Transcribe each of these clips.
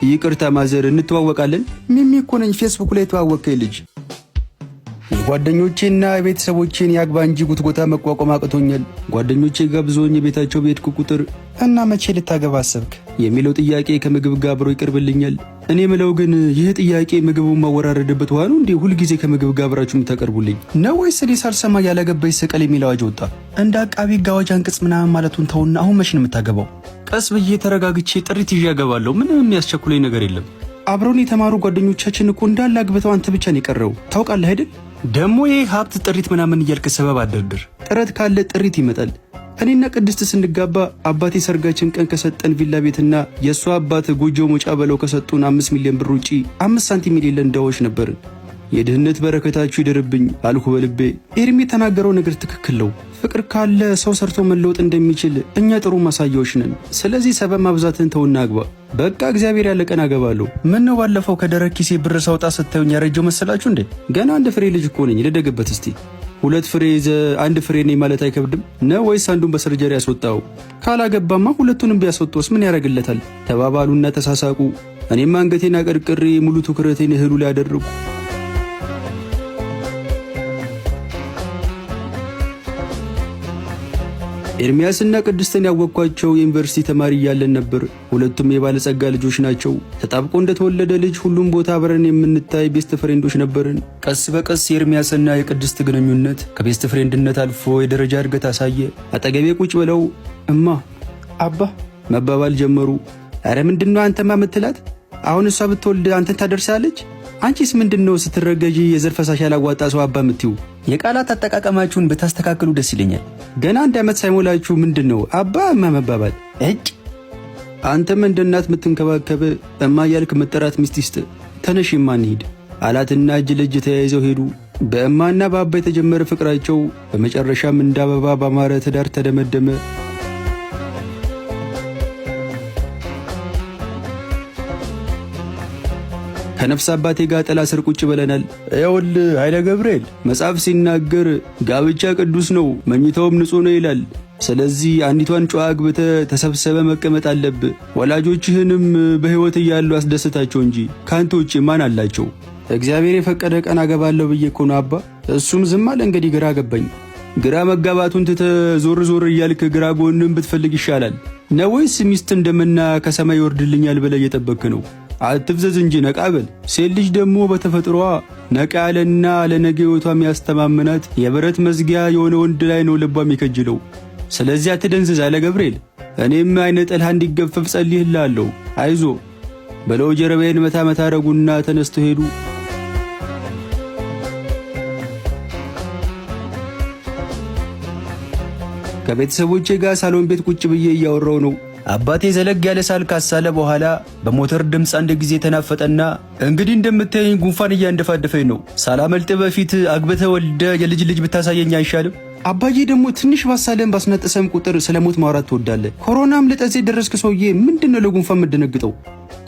ይቅርታ ማዘር፣ እንተዋወቃለን? ሚሚ እኮ ነኝ፣ ፌስቡክ ላይ የተዋወቅከኝ ልጅ። የጓደኞቼና የቤተሰቦቼን ያግባ እንጂ ጉትጎታ መቋቋም አቅቶኛል። ጓደኞቼ ጋብዘውኝ የቤታቸው በሄድኩ ቁጥር እና መቼ ልታገባ አሰብክ የሚለው ጥያቄ ከምግብ ጋር አብሮ ይቀርብልኛል። እኔ ምለው ግን ይህ ጥያቄ ምግቡን ማወራረድበት ውሃ ነው እንዴ? ሁልጊዜ ከምግብ ጋር አብራችሁ የምታቀርቡልኝ ነው ወይስ እኔ ሳልሰማ ያላገባ ይሰቀል የሚል አዋጅ ወጣ? እንደ አቃቢ ሕግ አዋጅ አንቀጽ ምናምን ማለቱን ተውና አሁን መቼ ነው የምታገባው? ቀስ ብዬ ተረጋግቼ ጥሪት ይዤ አገባለሁ። ምንም የሚያስቸኩለኝ ነገር የለም። አብረውን የተማሩ ጓደኞቻችን እኮ እንዳለ አግብተው አንተ ብቻ ነው የቀረው። ታውቃለህ አይደል? ደግሞ ይህ ሀብት ጥሪት ምናምን እያልክ ሰበብ አደርድር። ጥረት ካለ ጥሪት ይመጣል። እኔና ቅድስት ስንጋባ አባቴ ሰርጋችን ቀን ከሰጠን ቪላ ቤትና የእሷ አባት ጎጆ መውጫ በለው ከሰጡን 5 ሚሊዮን ብር ውጪ 5 ሳንቲም የሌለን ድሃዎች ነበርን። የድህነት በረከታችሁ ይደርብኝ አልኩ በልቤ። ኤርሚ የተናገረው ነገር ትክክል ነው። ፍቅር ካለ ሰው ሰርቶ መለወጥ እንደሚችል እኛ ጥሩ ማሳያዎች ነን። ስለዚህ ሰበብ ማብዛትን ተውና አግባ። በቃ እግዚአብሔር ያለ ቀን አገባለሁ። ምን ነው ባለፈው ከደረቅ ኪሴ ብር ሳውጣ ስታዩኝ ያረጀው መሰላችሁ እንዴ? ገና አንድ ፍሬ ልጅ እኮ ነኝ። ልደግበት እስቲ። ሁለት ፍሬ ይዘህ አንድ ፍሬ ነኝ ማለት አይከብድም ነው ወይስ አንዱን በ surgery ያስወጣው? ካላገባማ ሁለቱንም ቢያስወጣውስ ምን ያደርግለታል? ተባባሉና ተሳሳቁ። እኔም አንገቴን አቀርቅሬ ሙሉ ትኩረቴን እህሉ ላይ አደረኩ። ኤርሚያስና ቅድስትን ያወቅኳቸው የዩኒቨርሲቲ ተማሪ እያለን ነበር። ሁለቱም የባለጸጋ ልጆች ናቸው። ተጣብቆ እንደተወለደ ልጅ ሁሉም ቦታ አብረን የምንታይ best friend ኦች ነበርን። ቀስ በቀስ የኤርሚያስና የቅድስት ግንኙነት ከ best friend ነት አልፎ የደረጃ እድገት አሳየ። አጠገቤ ቁጭ ብለው እማ፣ አባ መባባል ጀመሩ። አረ ምንድነው አንተማ ምትላት? አሁን እሷ ብትወልድ አንተን ታደርሳለች? አንቺስ ምንድነው ስትረገዢ የዘር ፈሳሽ ያላዋጣ ሰው አባ ምትዩ? የቃላት አጠቃቀማችሁን ብታስተካክሉ ደስ ይለኛል። ገና አንድ ዓመት ሳይሞላችሁ ምንድን ነው አባ እማ መባባል? እጭ አንተም እንደ እናት የምትንከባከብ እማ እያልክ መጠራት ሚስት ይስጥ። ተነሽ እማ እንሂድ አላትና እጅ ለእጅ ተያይዘው ሄዱ። በእማና በአባ የተጀመረ ፍቅራቸው በመጨረሻም እንደ አበባ ባማረ ትዳር ተደመደመ። ከነፍስ አባቴ ጋር ጥላ ስር ቁጭ ብለናል። ይኸውልህ ኃይለ ገብርኤል መጽሐፍ ሲናገር ጋብቻ ቅዱስ ነው፣ መኝታውም ንጹሕ ነው ይላል። ስለዚህ አንዲቷን ጨዋ አግብተህ ተሰብሰበ መቀመጥ አለብህ። ወላጆችህንም በሕይወት እያሉ አስደስታቸው እንጂ ከአንተ ውጭ ማን አላቸው? እግዚአብሔር የፈቀደ ቀን አገባለሁ ብዬ እኮ ነው አባ። እሱም ዝም አለ። እንግዲህ ግራ ገባኝ። ግራ መጋባቱን ትተህ ዞር ዞር እያልክ ግራ ጎንም ብትፈልግ ይሻላል ነው ወይስ ሚስት እንደመና ከሰማይ ይወርድልኛል ብለህ እየጠበክ ነው? አትፍዘዝ እንጂ ነቃ በል። ሴት ልጅ ደግሞ በተፈጥሯ ነቃ ያለና ለነገ ሕይወቷ የሚያስተማምናት የብረት መዝጊያ የሆነ ወንድ ላይ ነው ልቧ የሚከጅለው። ስለዚህ አትደንዝዝ አለ ገብርኤል። እኔም አይነ ጥላህ እንዲገፈፍ ጸልይልሃለሁ፣ አይዞ ብለው ጀርባዬን መታ መታ አረጉና ተነስተው ሄዱ። ከቤተሰቦቼ ጋር ሳሎን ቤት ቁጭ ብዬ እያወራው ነው። አባቴ ዘለግ ያለ ሳል ካሳለ በኋላ በሞተር ድምፅ አንድ ጊዜ ተናፈጠና እንግዲህ እንደምታየኝ ጉንፋን እያንደፋደፈኝ ነው። ሳላመልጥ በፊት አግብተህ ወልደህ የልጅ ልጅ ብታሳየኝ አይሻልም? አባዬ ደግሞ ትንሽ ባሳለን ባስነጠሰም ቁጥር ስለ ሞት ማውራት ትወዳለህ። ኮሮናም ልጠዜ ደረስክ ሰውዬ፣ ምንድን ነው ለጉንፋን የምደነግጠው?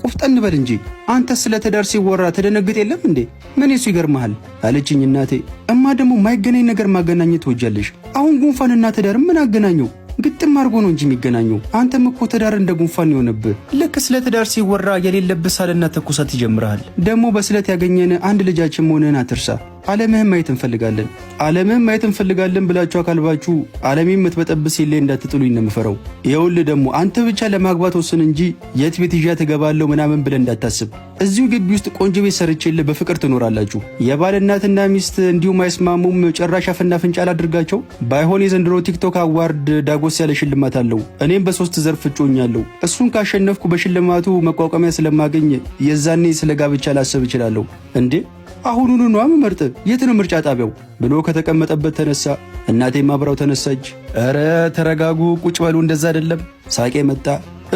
ቆፍጠን በል እንጂ። አንተ ስለ ትዳር ሲወራ ትደነግጥ የለም እንዴ? ምን የሱ ይገርመሃል አለችኝ እናቴ። እማ ደግሞ ማይገናኝ ነገር ማገናኘት ትወጃለሽ። አሁን ጉንፋንና ትዳር ምን አገናኘው? ግጥም አድርጎ ነው እንጂ የሚገናኘው። አንተም እኮ ትዳር እንደ ጉንፋን የሆነብህ። ልክ ስለ ትዳር ሲወራ የሌለብህ ሳልና ትኩሳት ይጀምርሃል። ደግሞ በስለት ያገኘን አንድ ልጃችን መሆንህን አትርሳ። ዓለምህን ማየት እንፈልጋለን፣ ዓለምህን ማየት እንፈልጋለን ብላችሁ አካልባችሁ ዓለሜን የምትበጠብስ የለ እንዳትጥሉኝ ነው የምፈራው። ይኸውልህ ደግሞ አንተ ብቻ ለማግባት ወስን እንጂ የት ቤት ይዣት እገባለሁ ምናምን ብለህ እንዳታስብ። እዚሁ ግቢ ውስጥ ቆንጆ ቤት ሰርቼልህ በፍቅር ትኖራላችሁ። የባል እናትና ሚስት እንዲሁም አይስማሙም። ጭራሽ አፍና አፍንጫ ላድርጋቸው። ባይሆን የዘንድሮ ቲክቶክ award ዳጎስ ያለ ሽልማት አለው። እኔም በ3 ዘርፍ እጮኛለሁ። እሱን ካሸነፍኩ በሽልማቱ መቋቋሚያ ስለማገኝ የዛኔ ስለ ጋብቻ ላስብ እችላለሁ። እንዴ አሁኑኑ ነዋ የምመርጥ። የት ነው ምርጫ ጣቢያው ብሎ ከተቀመጠበት ተነሳ። እናቴም አብራው ተነሳች። ኧረ ተረጋጉ፣ ቁጭ በሉ፣ እንደዛ አይደለም። ሳቄ መጣ።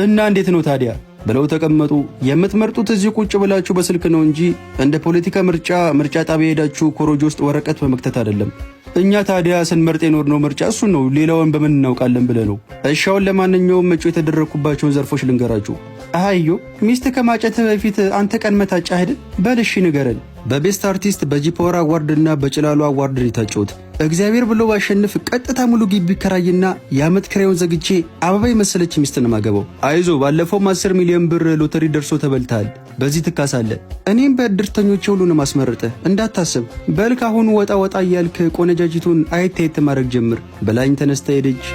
እና እንዴት ነው ታዲያ ብለው ተቀመጡ። የምትመርጡት እዚህ ቁጭ ብላችሁ በስልክ ነው እንጂ እንደ ፖለቲካ ምርጫ ምርጫ ጣቢያ ሄዳችሁ ኮሮጆ ውስጥ ወረቀት በመክተት አይደለም። እኛ ታዲያ ስንመርጥ የኖርነው ምርጫ እሱን ነው፣ ሌላውን በምን እናውቃለን ብለህ ነው። እሻውን ለማንኛውም እጩ የተደረግኩባቸውን ዘርፎች ልንገራችሁ። አህዮ ሚስት ከማጨት በፊት አንተ ቀድመህ ታጫህ አይደል? በል እሺ ንገረን። በ best artist በ G Power Award እና በጭላሎ Award ነው የታጨሁት። እግዚአብሔር ብሎ ባሸንፍ ቀጥታ ሙሉ ግቢ ከራይና የዓመት ክራዩን ዘግቼ አበባ የመሰለች ሚስት ነው የማገባው። አይዞ፣ ባለፈውም 10 ሚሊዮን ብር ሎተሪ ደርሶ ተበልተሃል። በዚህ ትካሳለህ። እኔም በእድርተኞቼ ሁሉንም አስመርጠህ እንዳታስብ። በል ካሁኑ ወጣ ወጣ እያልክ ቆነጃጅቱን አየት አየት ማድረግ ጀምር ብላኝ ተነስታ ሄደች።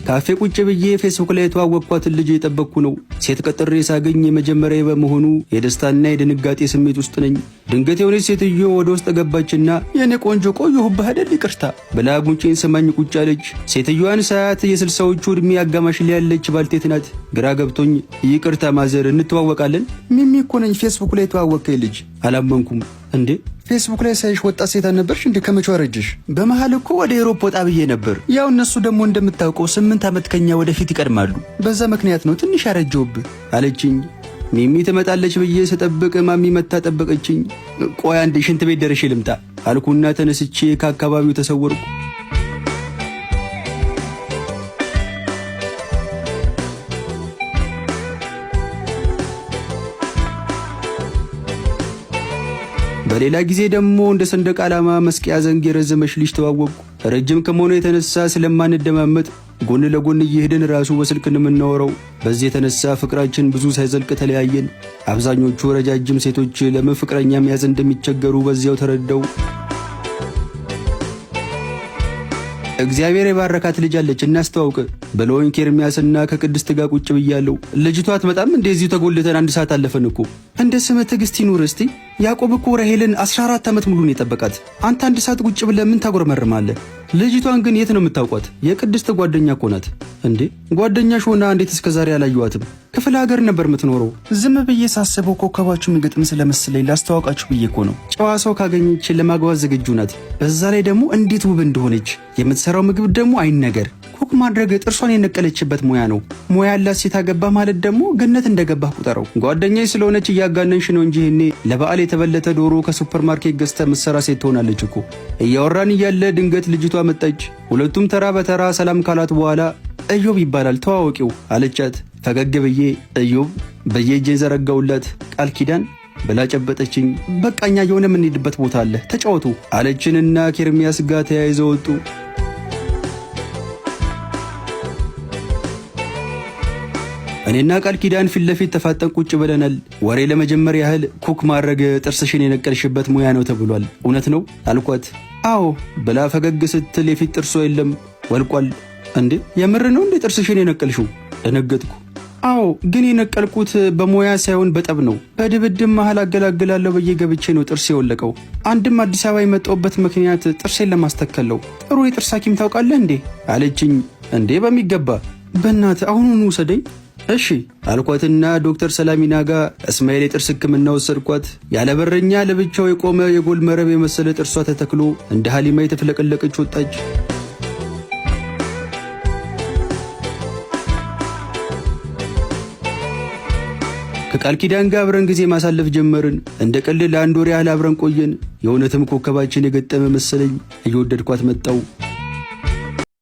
ካፌ ቁጭ ብዬ ፌስቡክ ላይ የተዋወቅኳትን ልጅ እየጠበቅኩ ነው። ሴት ቀጥሬ ሳገኝ የመጀመሪያ በመሆኑ የደስታና የድንጋጤ ስሜት ውስጥ ነኝ። ድንገት የሆነች ሴትዮ ወደ ውስጥ ገባችና የኔ ቆንጆ ቆየሁብህ አይደል ይቅርታ ብላ ጉንጬን ስማኝ ቁጭ አለች። ሴትዮዋን ሳያት የስልሳዎቹ ዕድሜ አጋማሽ ላይ ያለች ባልቴት ናት። ግራ ገብቶኝ ይቅርታ mother፣ እንተዋወቃለን? ሚሚ እኮ ነኝ፣ ፌስቡክ ላይ የተዋወቅከኝ ልጅ። አላመንኩም። እንዴ፣ ፌስቡክ ላይ ሳይሽ ወጣት ሴት አልነበርሽ እንዴ? ከመቼው አረጀሽ? በመሃል እኮ ወደ Europe ወጣ ብዬ ነበር። ያው እነሱ ደግሞ እንደምታውቀው 8 ዓመት ከኛ ወደፊት ይቀድማሉ። በዛ ምክንያት ነው ትንሽ ያረጀውብህ አለችኝ። ሚሚ ትመጣለች ብዬ ስጠብቅ ማሚ መታ ጠበቀችኝ። ቆይ አንድ ሽንት ቤት ደርሼ ልምጣ አልኩና ተነስቼ ከአካባቢው ተሰወርኩ። በሌላ ጊዜ ደግሞ እንደ ሰንደቅ ዓላማ መስቂያ ዘንግ የረዘመች ልጅ ተዋወቅኩ። ረጅም ከመሆኑ የተነሳ ስለማንደማመጥ ጎን ለጎን እየሄድን ራሱ በስልክ የምናወራው። በዚህ የተነሳ ፍቅራችን ብዙ ሳይዘልቅ ተለያየን። አብዛኞቹ ረጃጅም ሴቶች ለምን ፍቅረኛ መያዝ እንደሚቸገሩ በዚያው ተረዳው። እግዚአብሔር የባረካት ልጅ አለች እናስተዋውቅ ብለውኝ ከኤርሚያስና ከቅድስት ጋር ቁጭ ብያለሁ። ልጅቷ አትመጣም? እንደዚሁ ተጎልተን አንድ ሰዓት አለፈን እኮ። እንደ ስምህ ትዕግስት ይኑር እስቲ። ያዕቆብ እኮ ራሄልን 14 ዓመት ሙሉ ነው የጠበቃት። አንተ አንድ ሰዓት ቁጭ ብለህ ምን ታጎረመርማለህ? ልጅቷን ግን የት ነው የምታውቋት? የቅድስት ጓደኛ እኮ ናት። እንዴ፣ ጓደኛሽ ሆና እንዴት እስከ ዛሬ አላየኋትም? ክፍለ ሀገር ነበር የምትኖረው። ዝም ብዬ ሳስበው ኮከባችሁ የሚገጥም ስለመሰለኝ ላስተዋውቃችሁ ብዬ እኮ ነው። ጨዋ ሰው ካገኘች ለማግባት ዝግጁ ናት። በዛ ላይ ደግሞ እንዴት ውብ እንደሆነች፣ የምትሰራው ምግብ ደግሞ አይነገር። Cook ማድረግ ጥርሷን የነቀለችበት ሙያ ነው። ሙያ ያላት ሴት አገባ ማለት ደግሞ ገነት እንደገባህ ቁጠረው። ጓደኛዬ ስለሆነች እያጋነንሽ ነው እንጂ ይሄኔ ለበዓል የተበለተ ዶሮ ከሱፐር ማርኬት ገዝተህ ምትሰራ ሴት ትሆናለች እኮ። እያወራን እያለ ድንገት ልጅቷ መጣች። ሁለቱም ተራ በተራ ሰላም ካላት በኋላ እዮብ ይባላል ተዋወቂው አለቻት። ፈገግ ብዬ እዮብ ብዬ እጄን ዘረጋውላት። ቃል ኪዳን ብላ ጨበጠችኝ። በቃ እኛ የሆነ የምንሄድበት ቦታ አለ ተጫወቱ አለችንና ከኤርሚያስ ጋር ተያይዘው ወጡ። እኔና ቃል ኪዳን ፊት ለፊት ተፋጠን ቁጭ ብለናል። ወሬ ለመጀመር ያህል cook ማድረግ ጥርስሽን የነቀልሽበት ሙያ ነው ተብሏል፣ እውነት ነው አልኳት። አዎ ብላ ፈገግ ስትል የፊት ጥርሷ የለም ወልቋል። እንዴ፣ የምር ነው እንዴ ጥርስሽን የነቀልሽው? ደነገጥኩ። አዎ፣ ግን የነቀልኩት በሙያ ሳይሆን በጠብ ነው። በድብድብ መሃል አገላግላለሁ ብዬ ገብቼ ነው ጥርሴ የወለቀው። አንድም አዲስ አበባ የመጣሁበት ምክንያት ጥርሴን ለማስተከል ነው። ጥሩ የጥርስ ሐኪም ታውቃለህ እንዴ አለችኝ። እንዴ በሚገባ፣ በእናትህ አሁኑኑ ውሰደኝ። እሺ አልኳትና ዶክተር ሰላሚና ጋር እስማኤል የጥርስ ሕክምና ወሰድኳት። ያለ በረኛ ለብቻው የቆመ የጎል መረብ የመሰለ ጥርሷ ተተክሎ እንደ ሀሊማ የተፍለቀለቀች ወጣች። ከቃል ኪዳን ጋር አብረን ጊዜ ማሳለፍ ጀመርን። እንደ ቀልድ ለአንድ ወር ያህል አብረን ቆየን። የእውነትም ኮከባችን የገጠመ መሰለኝ። እየወደድኳት መጣው።